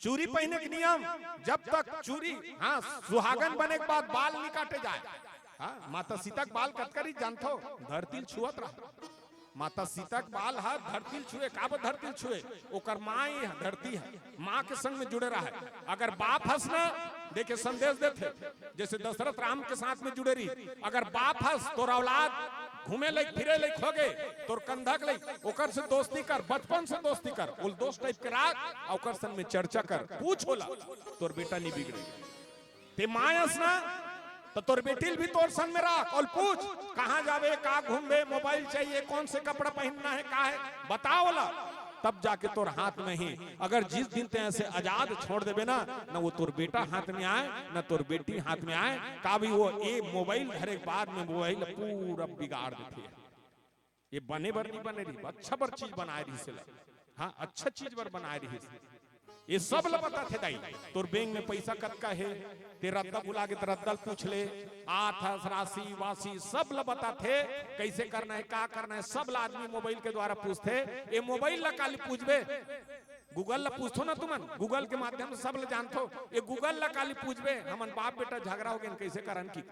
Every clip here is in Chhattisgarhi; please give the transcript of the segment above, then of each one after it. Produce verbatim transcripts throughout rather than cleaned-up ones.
चूरी पहिने के नियम, जब तक चूरी, हाँ, सुहागन बने के बाद बाल नहीं काटे जाए। हाँ, माता सीता के बाल कतका रहिस जानथो? धरती ल छुअत रहा। माता सीता के बाल ह धरती ल छुए, काबर धरती ल छुए? ओकर माँ ये ह, धरती ह, माँ के संग में जुड़े रहा है। अगर बाप हस ना, देखे संदेश देथे, जैसे दशरथ राम के साथ में जुड़े रही, अगर बाप हस, तोर औलाद घूमे लाइक, फिरे लाइक हो गए, तोर कंधक लाइक, ओकर से दोस्ती कर, बचपन से दोस्ती कर, उल दोस्त टाइप के राख, आ ओकर संग में चर्चा कर, पूछ ओला, तोर बेटा नहीं बिगड़े। ते मायस ना, तो तोर बेटी ल भी तोर संग में राख और पूछ, कहाँ जावे, का घूमबे, मोबाइल चाहिए, कौन से कपड़ा पहनना है, का है, बता ओला। तब जाके तोर हाथ में ही। अगर जिस दिन ते ऐसे आजाद छोड़ देबे ना, ना वो तोर बेटा हाथ में आए, ना तोर बेटी हाथ में आए, का भी वो ये मोबाइल धरे के बाद में मोबाइल पूरा बिगाड़ देथे। ये बने बर नहीं बने रही, अच्छा बर चीज बनाए रही से। हाँ, अच्छा चीज बर बनाए रही से। ये सब ल बताथे दाई। तोर बैंक में पैसा कतका हे, ते रद्दा भुला गे त रद्दा ल पूछ ले, आथस, राशि वासी सब ल बताथे, कैसे करना है, का करना है, सब ल आदमी मोबाइल के द्वारा पूछथे। ये मोबाइल ला काली पूछबे? गूगल ला पूछथो ना तुमन, गूगल के माध्यम से सब ल जानथो। ये गूगल ला काली पूछबे, हमन बाप बेटा झगड़ा हो गए, कैसे करन की?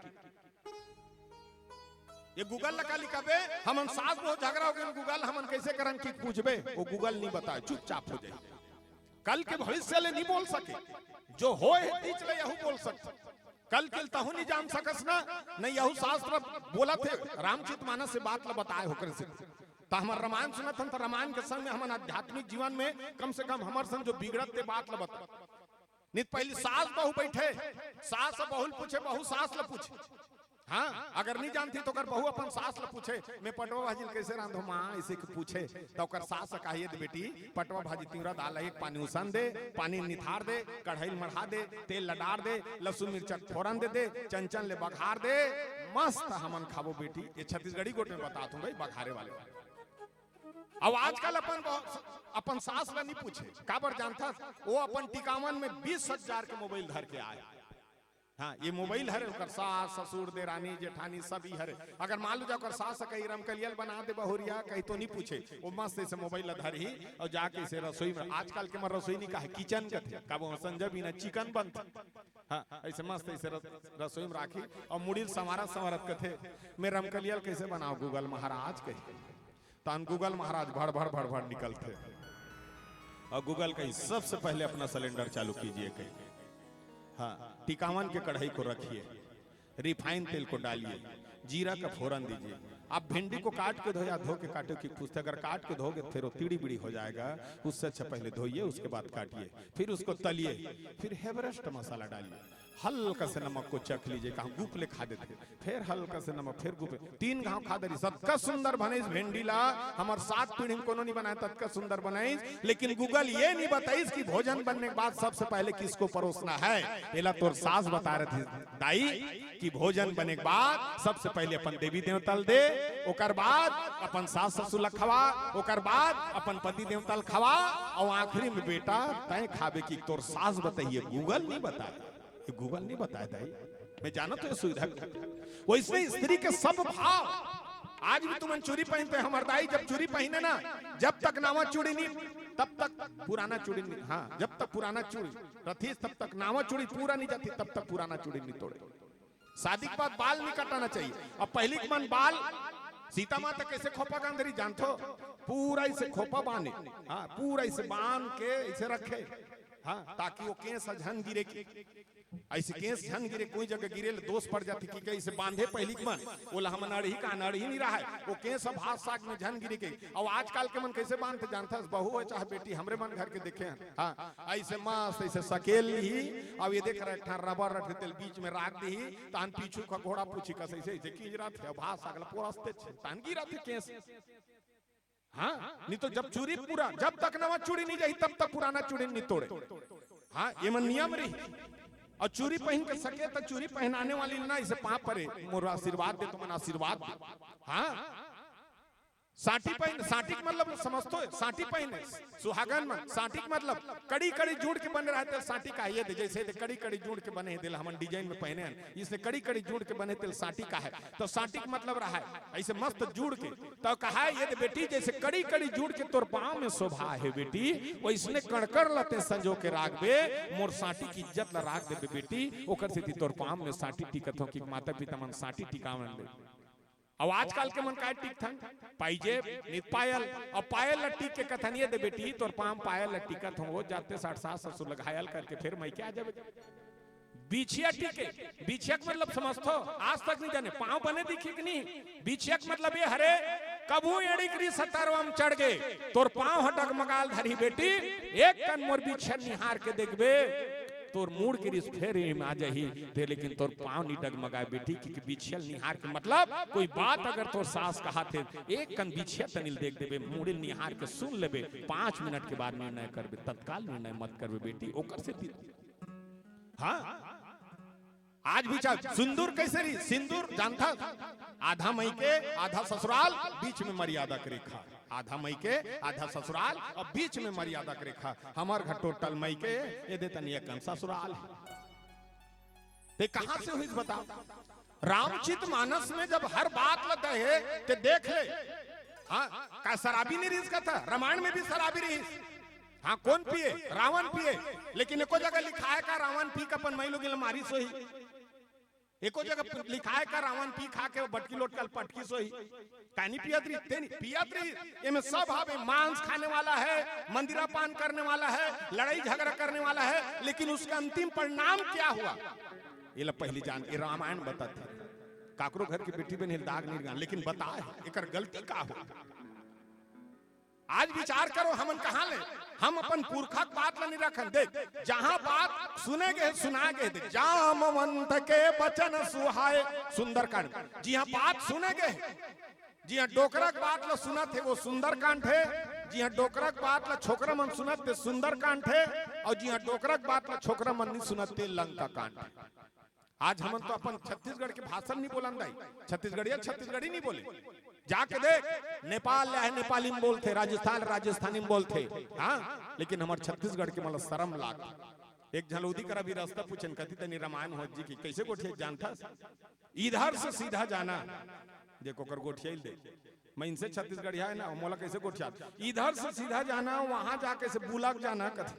ये गूगल ला काली कबे, हमन सास बहू झगड़ा हो गए, गूगल हमन कैसे करन की पूछबे? वो गूगल नहीं बताए, चुपचाप हो जाए। कल के भविष्य ले नहीं बोल सके, जो होए हे तीच ले यहू बोल सकते। कल के तहू नहीं जान सकस ना, नहीं यहू शास्त्र बोला थे, रामचरित मानस से बात ला बताए होकर से। त हमर रामायण सुनत हन, त रामायण के संग में हमन आध्यात्मिक जीवन में कम से कम हमर संग जो बिगड़त ते बात ला बता। नित पहली सास बहू बैठे, सास बहू ल पूछे, बहू सास ल पूछे। हाँ, अगर नहीं जानती तो ओकर बहू अपन सास ल पूछे, "मैं पटवा भाजी ल कैसे रांधो माँ?" ऐसे के पूछे, तो ओकर सास कहिए दे, "बेटी, पटवा भाजी तिवरा दाल एक पानी उसन दे, पानी निथार दे, कढ़ाई ल मढ़ा दे, तेल ल डार दे, लहसुन मिर्चा फोरन दे दे, चंचन ले बघार दे, मस्त हमन खाबो बेटी।" ये छत्तीसगढ़ी गोठ में बतात हूँ भाई, बघारे वाले। अब आजकल अपन बहुत, अपन सास ला नहीं पूछे, काबर जानथस? वो अपन टिकावन में बीस हजार के मोबाइल धर के आए। हाँ, ये मोबाइल हरे, ओकर सास, ससुर, देरानी, जेठानी सब ही हरे। अगर मान लो जा ओकर सास कही, "रमकलिया ल बना दे बहुरिया," कही तो नहीं पूछे, वो मस्त ऐसे मोबाइल ला धरही और जाके इसे रसोई में, आजकल के मन रसोई नहीं कहे, किचन कथे, का वो संजय बिना चिकन बनता। हाँ, ऐसे मस्त ऐसे रस-, रसोई में राखी और मुड़ी ल संवारत संवारत कथे, "मैं रमकलिया ल कैसे बनाओ गूगल महाराज?" कही। तान गूगल महाराज भड़ भड़ भड़ भड़ निकलते। और गूगल कही, "सबसे पहले अपना सिलेंडर चालू कीजिए," कही। हाँ, टिकावन के कढ़ाई को रखिए, रिफाइन तेल को डालिए, जीरा का फोरन दीजिए। आप भिंडी को काट के धो या धो के काटो की पूछते, अगर काट के धोगे फिर वो तीड़ी बीड़ी हो जाएगा, उससे अच्छा पहले धोइए, उसके बाद काटिए, फिर उसको तलिए, फिर एवरेस्ट मसाला डालिए, हल्का से नमक को चख लीजिए, कहाँ गुप ले खा देते, फिर हल्का से नमक, फिर गुप, तीन घाव खा दे रही, सतका सुंदर बने इस भिंडी ला, हमर सात पीढ़ी में कोनो नहीं बनाए, ततका सुंदर बनाइस। लेकिन गूगल ये नहीं बताइस कि भोजन बनने के बाद सबसे पहले किसको परोसना है। एला तोर सास बता रहे थे, दाई, कि भोजन बने के बाद सबसे पहले अपन देवी देवता ल दे, ओकर बाद अपन सास ससुर ल खवा, ओकर बाद अपन पति देवता ल खवा, और आखिरी में बेटा तय खाबे। कि तोर सास बताइए, गूगल नहीं बताए। ये गूगल नहीं बताए दाई, मैं जानत हूँ ये सुविधा। वैसे स्त्री के सब भाव, आज भी तुमन चूरी पहनते हैं, हमार दाई जब चूरी पहने ना, जब तक नावा चूड़ी नहीं, तब तक पुराना चूड़ी नहीं। हाँ, जब तक पुराना चूड़ी रथीस, तब तक नावा चूड़ी पूरा नहीं जाती, तब तक पुराना चूड़ी नहीं तोड़े। शादी के बाद बाल नहीं कटाना चाहिए। अब पहली के मन बाल, सीता माता कैसे खोपा बांध रही जानथो? पूरा इसे खोपा बांधे, हाँ, पूरा इसे बांध के इसे रखे, हाँ, ताकि वो केस झन गिरे की। ऐसे केस झन गिरे, कोई जगह गिरे ले दोष पड़ जाती कि कैसे बांधे पहली के मन, ओला हमन अड़ही का अड़ही नहीं रहा है, वो केस अब हाथ साग में झन गिरे के। अब आजकल के मन कैसे बांधते जानथस? बहू है चाहे बेटी, हमरे मन घर के देखे हैं, हाँ, ऐसे मस्त ऐसे सकेल ली। अब ये देख रहे, एक ठन रबर रख के तेल बीच में राख दी, तान पीछू का घोड़ा पूछी कस ऐसे ऐसे कीज रहा थे, अब हाथ साग ला पोरसते छे, तान गिरा थे केस। हाँ, नहीं तो जब चूड़ी पूरा, जब तक नवा चूड़ी नहीं जाही, तब तक पुराना चूड़ी नहीं तोड़े। हाँ, ये मन नियम रही। और चूड़ी पहन के सके तो चूड़ी पहनाने वाली ना इसे पाँव परे, मोर आशीर्वाद दे, तुमन आशीर्वाद दे। हाँ, साटी पहिने, साटी के मतलब समझथो, साटी पहिने, सुहागन मन, साटी के मतलब कड़ी कड़ी जूड़ के बने रहते, साटी का ये दे, जैसे दे कड़ी कड़ी जूड़ के बने हे, दे ला हमन design में पहिने हन, इसने कड़ी कड़ी जूड़ के बने, तेल साटी का है। तो साटी के मतलब रहा है, ऐसे मस्त जूड़ के, तो कहा है, ये दे बेटी, जैसे कड़ी कड़ी जूड़ के तोर पाँव में शोभा है बेटी, वैसने कड़कड़ लते संजो के राख बे, मोर साटी की इज्जत ला राख देबे बेटी, ओकर सेती तोर पाँव में साटी टिकत हो कि माता पिता मन साटी टिकावन दे। अब आजकल के मन काय टिकथन? पाइजेब, नित पायल। अब पायल ला टिक के कथन, ये दे बेटी, तोर पाँव पायल ला टिकत हो, वो जाते साठ सास ससुर ला घायल करके फिर मइके आ जाबे। बिछिया टिके, बिछिया के मतलब समझथो? आज तक नहीं जाने, पाँव बने दिखे कि नहीं? बिछिया के मतलब ये हरे, कभू एड़ी करी सतरवा में चढ़ गे, तोर पाँव ह डगमगाल धरी बेटी, एक कन मोर बिछिया निहार के देखबे, तोर मुड़ के रिस फेर एम आ जाही, ते लेकिन तोर पाँव नी डगमगाए बेटी, कि बिछिया ल निहार के मतलब कोई बात अगर तोर सास कहा थे, एक कन बिछिया तनिल देख देबे, मुड़े निहार के सुन लेबे, पाँच मिनट के बाद निर्णय करबे, तत्काल निर्णय मत करबे बेटी, ओकर सेती। हाँ, आज भी चाहे सिंदूर कैसे रही, सिंदूर जानथा, आधा मइके, आधा ससुराल, बीच में मर्यादा के रेखा, आधा मइके, आधा ससुराल और बीच में मर्यादा के रेखा। हमर घर टोटल मइके, ये दे तनिया कम ससुराल है। ते कहां से हुई बता? रामचित मानस में जब हर बात ल दे हे, ते देख ले। हाँ, का शराबी नहीं रिहिस का था? रामायण में भी शराबी रिहिस। हाँ, कोन पिए? रावण पिए। लेकिन एको जगह लिखाय का रावण पी के अपन मई लोगिन ल मारिस होही? एको जगह लिखाय का रावण पी खा के बटकी लोट के पटकिस होही? कानी पियत रही, ते नहीं पियत रही। ये में सब हवे, मांस खाने वाला है, मंदिरा पान करने वाला है, लड़ाई झगड़ा करने वाला है, लेकिन उसका अंतिम परिणाम क्या हुआ? ये ला पहली जान, ये रामायण बताथे। काकरो घर के बेटी बने दाग नहीं गान, लेकिन बता है, एकर गलती का हो? आज विचार करो, हमन कहाँ ले, हम अपन पुरखा के बात ला नहीं रखन। देख, जहाँ बात सुने गए, सुना गए, देख, जामवंत के वचन सुहाए, सुंदरकांड। जिहाँ बात सुने गए, जिहाँ डोकरा के बात ला सुनत हे, वो सुंदरकांड हे। जिहाँ डोकरा के बात ला छोकरा मन सुनत हे, सुंदरकांड हे। और जिहाँ डोकरा के बात ला छोकरा मन नहीं सुनत हे, लंका कांड। आज हमन तो अपन छत्तीसगढ़ के भाषा नहीं बोलन दाई, छत्तीसगढ़िया छत्तीसगढ़ी नहीं बोले। जाके देख, नेपाल ले आए नेपाली में बोलथे, राजस्थान राजस्थानी में बोलथे, हाँ, लेकिन हमर छत्तीसगढ़ के मन ला शरम लाग। एक झन ओदी करा भी रास्ता पूछेन, कति तनी रामायण हो जी की, कैसे गोठिया जानथा? इधर से सीधा जाना। देखो, ओकर गोठिया ही दे। मैं इनसे छत्तीसगढ़िया है ना, मोला कैसे गोठिया? इधर से सीधा जाना, वहां जाके से बुलक जाना, कथे।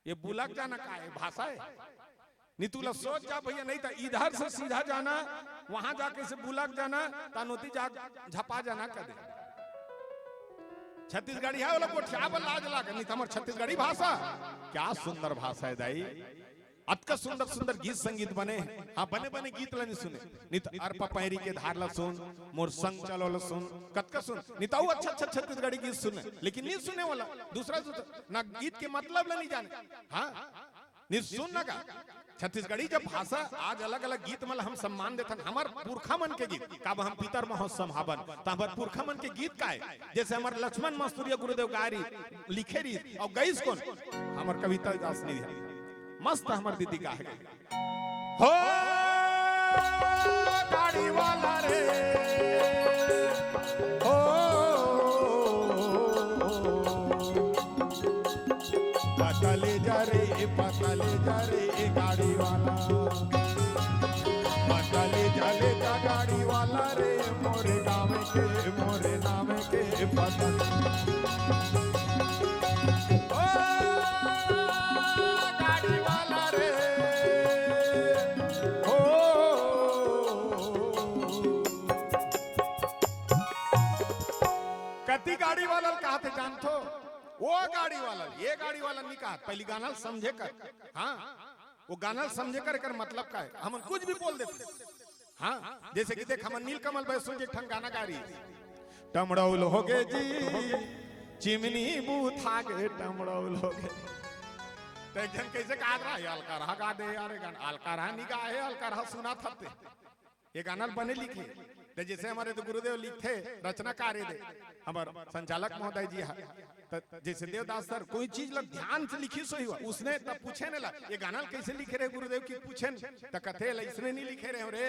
ये बुलक जाना का है? भाषा है? नहीं, तू ला सोच जा भैया, नहीं तो इधर से सीधा जाना, वहां जाके से बुलक जाना, तानोती जा झपा जाना कदे। छत्तीसगढ़ी है, वो लोग को क्या लाज लाग, नहीं तो हमर छत्तीसगढ़ी भाषा। क्या सुंदर भाषा है दाई, अतका सुंदर सुंदर गीत संगीत बने। हाँ, बने बने गीत ला नहीं सुने, नहीं तो अरपा पैरी के धार ला सुन, मोर संग चलो ला सुन, कतका सुन, नहीं तो अच्छा अच्छा छत्तीसगढ़ी गीत सुने, लेकिन नहीं सुने वाला दूसरा, दूसरा ना गीत के मतलब ला नहीं जाने। हाँ, नहीं सुन ना का। छत्तीसगढ़ी जब भाषा आज अलग-अलग गीत मन ल हम सम्मान देथन, हमर पुरखा मन के गीत, काबर हम पितर महोत्सव हावन, त हमर पुरखा मन के गीत का हे? जैसे हमर लक्ष्मण मस्तुरिया गुरुदेव गाय रही, लिखे रही, और गईस कोन? हमर कविता दास नहीं है, मस्त हमर दीदी गाहे। हो गाड़ी वाला रे, हो पतली जरे, पतली जरे गाड़ी वाला, पतली जले का गाड़ी वाला रे, मोरे गाँव के, मोरे नाम के पतली। ओ गाड़ी वाला रे, ओ कति गाड़ी वाला कहा थे जानथो? वो गाड़ी वाला, ये गाड़ी वाला नहीं कहा। पहली गाना ल समझे कर। हाँ, वो गाना ल समझे कर, एकर मतलब का है? हमन कुछ भी बोल देते। हाँ, जैसे कि देख, हमन नीलकमल बैसो के एक ठन गाना गा रही, टमड़ौल हो गे जी, चिमनी बूथा गे, टमड़ौल हो गे। तो एक जन कैसे कहा रहा है, अलकरहा गा दे यार, गाना अलकरहा नहीं गा है, अलकरहा सुना था ते। ये गाना ल बने लिखे। ते जैसे हमर तो गुरुदेव लिखथे, रचनाकार हे दे, हमर संचालक महोदय जी हा। त जैसे देवदास सर कोई चीज ल ध्यान से लिखिस होही, उसने तब पूछे ने ला, ये गाना ल कैसे लिखे रहे गुरुदेव की पूछे न, त कथे ला इसने नहीं लिखे रहे हो रे।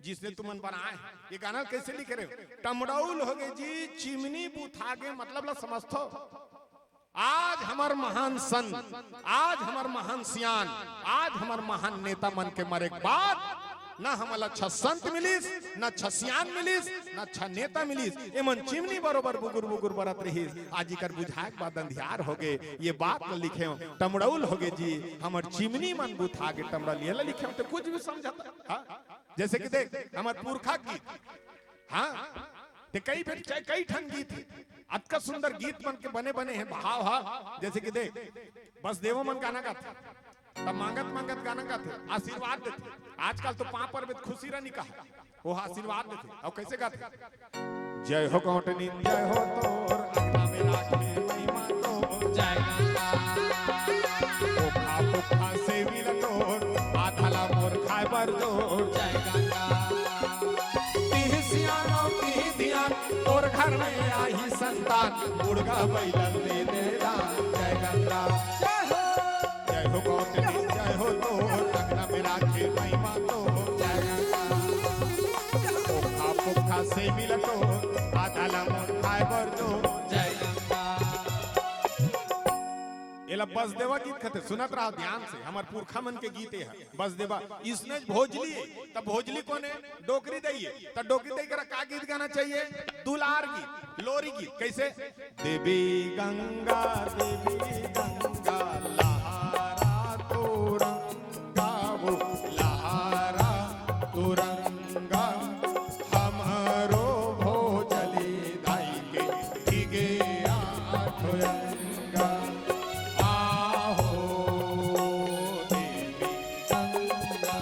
जिसने तुमन बनाए। ये गाना कैसे लिखे रहे हो? टमड़ौल हो गे जी, चिमनी बुता गे, मतलब ला समझथो। आज हमर महान संत, आज हमर महान सियान, आज हमर महान नेता मन के मरे के बाद न हमला अच्छा संत मिलिस, न अच्छा सियान मिलिस, न अच्छा नेता मिलिस। एमन चिमनी बरोबर बुगुर बुगुर बरत रहिस। आज इकर बुझाए के बाद अंधियार हो गे। ये बात ल लिखे हो, टमड़ौल हो गे जी, हमर चिमनी मन बुता गे। टमड़ौल ये ला लिखे हो तो कुछ भी समझता, हाँ? जैसे कि देख, हमर पुरखा के गीत, हाँ, ते कई बेर, कई ठन गीत हे, अतका सुंदर गीत मन के बने बने हे, भाव हा। जैसे कि देख, बसदेवा मन गाना गाथे, तब मांगत मांगत गाना गाथे, आशीर्वाद देथे। आजकल तो पांव परबे त खुशी रह निका, वो आशीर्वाद देथे। अउ कैसे गाथे? जय हो गौंटनीन, जय हो तोर, अंगना में राखे महिमा तोर। जय गंगा। ओखा पोखा सेवी ल तोर, आधा ला मोर खाए बर जोर। जय गंगा। तिही सियानो, तिही धियान, तोर घर में आही संतान, बुढ़गा बैलन दे दे दान। जय गंगा। जय हो। जय हो गौंटनीन, जय हो तोर, अंगना में राखे महिमा तोर। जय गंगा। ओखा पोखा सेवी ल तोर, आधा ला मोर खाए बर जोर। जय गंगा। एला बसदेवा गीत कथे, सुनत रहा ध्यान से, हमर पुरखा मन के गीत ए ह, बसदेवा। इसने भोजली ए, त भोजली कोन ए? डोकरी दई ए। त डोकरी दई करा का गीत गाना चाहिए? दुलार गीत, लोरी गीत। कैसे? देवी गंगा, देवी गंगा, लहरा तोरंगा वो, लहरा तोरंगा, हमरो भोजली दाई के भीगे आठ अंगा। आहो देवी गंगा।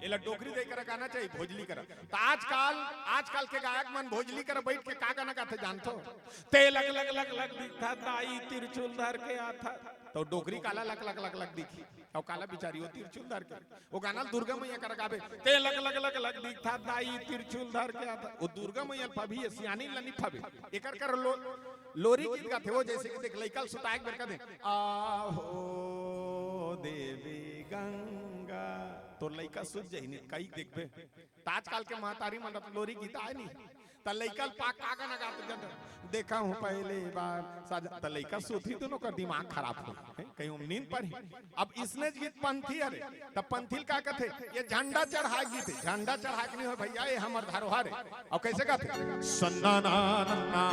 एला डोकरी दई करा गाना चाहिए, भोजली करा। त आजकल, आजकल के गायक मन भोजली करा बैठ के का गाना गाथे जानथो? ते लग लग लग लग दिखथा दाई, तिरछुल धर के आथा। त डोकरी काला लग लग लग लग दिखही? अउ काला बिचारी वो तिरछुल धर के। वो गाना ल दुर्गा मैया करा गाबे, ते लग लग लग लग दिखथा दाई, तिरछुल धर के आथा। वो दुर्गा मैया ल पाबे, ये सियानी ल नी पाबे। एकर कर लो, लोरी गीत गाथे वो, जैसे कि देख, लइका ल सुताए के बेर कथे, आहो देवी गंगा, तोर लइका सुत जही नी, कई देखबे। त आजकल के महतारी मन ल लोरी गीत आए नी, त लइका ल पा का गाना गाथे जब, देखा हूँ पहली बार साजा, त लइका सुतही, दुनों कर दिमाग खराब हो, हैं? कहीं ओम नींद परही। अब इसने गीत पंथी हरे, त पंथी ल का कथे? ये झंडा चढ़ाए गीत हे, झंडा चढ़ाए के नहीं हो भैया, ये हमर धरोहर हे। अउ कैसे गाथे? सन्ना ना नन्ना